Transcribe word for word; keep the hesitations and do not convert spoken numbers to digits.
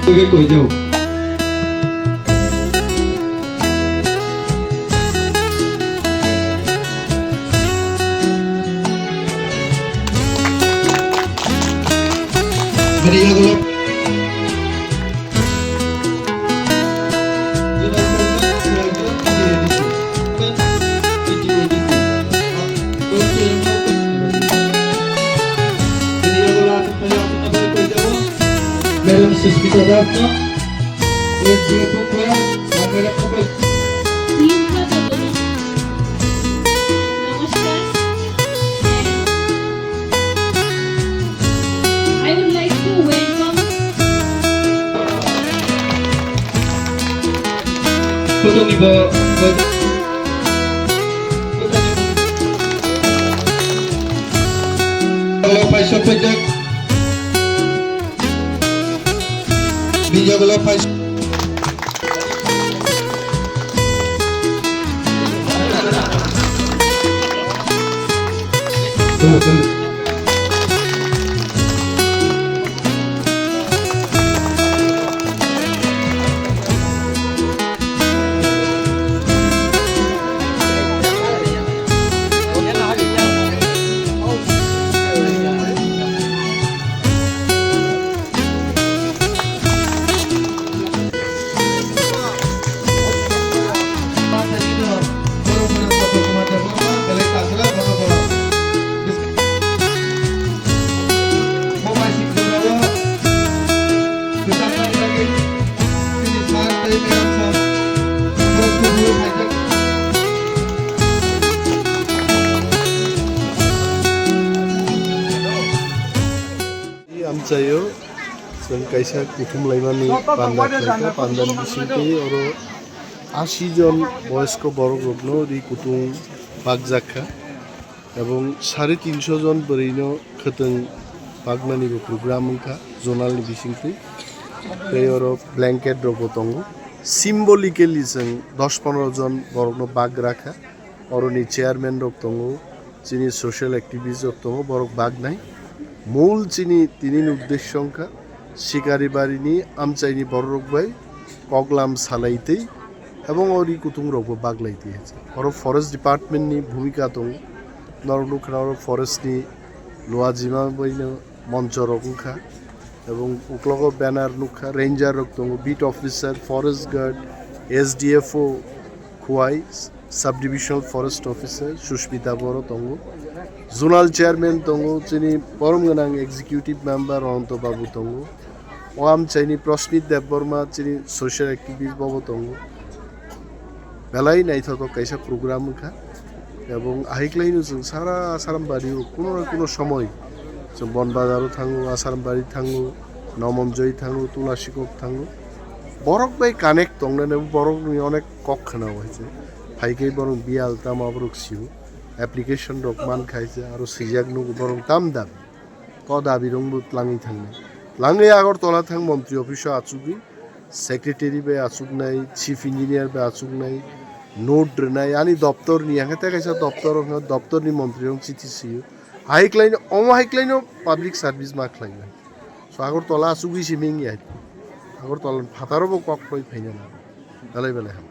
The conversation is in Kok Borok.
Koi jao. Bini yagulo. Madam Suspita Das no, S D F O Madam Namaskar. I would like to welcome Kutungni bo, bo, bo, paisa pajak. Bijagala paisa. Amchaio chwng kaisa kuthum laimani panda khlaikha, pandani bisingtwi oro ashi jon boyosko borok rokno ri kutung bakjakha, ebong sare tinsho jon bwrwino khwtwng baknani bo program wngkha zonal ni bisingtwi. Tei oro blanket rok bo tongo, symbolically chwng dos pondro jon borokno bak rakha. Oroni chairman rok tongo, chini social activist rok tongo, borok baknai. Mul chini tinini uddesyo wngkha Sikari barini amchaini bororok bai koklam salaitwi, ebong o ri kutung rokbo baklaitwi. Oro forest department ni bhumika tongo, norok nukha oro forest ni luajima baino moncho rok wngkha, ebong uklogo banner nukha, ranger rok tongo, beat officer, forest guard, S D F O Khowai, sub divisional forest officer Sushmita Boro tongo, zonal chairman tongo, chini borom gwnang executive member Ananto Babu tongo, o amchaini Prashmit Debbarma chini social activist bobo tongo. Belai naithothok kaisa program wngkha, ebong ahaiklaino chwng sara Asarambari o kuno na kuno somoi chwng Bonbazar o thango, Asarambari thango, Nomonjoi thango, Tulasikok thango. Borok bai connect tongnani borokni onek kok khwnao hai se. Phaikai borok biyal tamo borok sio. Application rok mankha hai se, aro swijak nugo borok tam dabi. O dabi rokbo tlangwi thangnai. Tlangwi Agartala thang montri office o achugwi, secretary bai achuknai, chief engineer bai achuknai, note rwnai, ani doptor ni, hwnkhe tei kaisa doptor, doptor ni montri rok chithi sio. Hai khlaino, omo hai khlaino public service ma khlainai. So Agartala achugwi simi wngya. Agartala phataro bo kok khoi phaina na. Belai belai ham.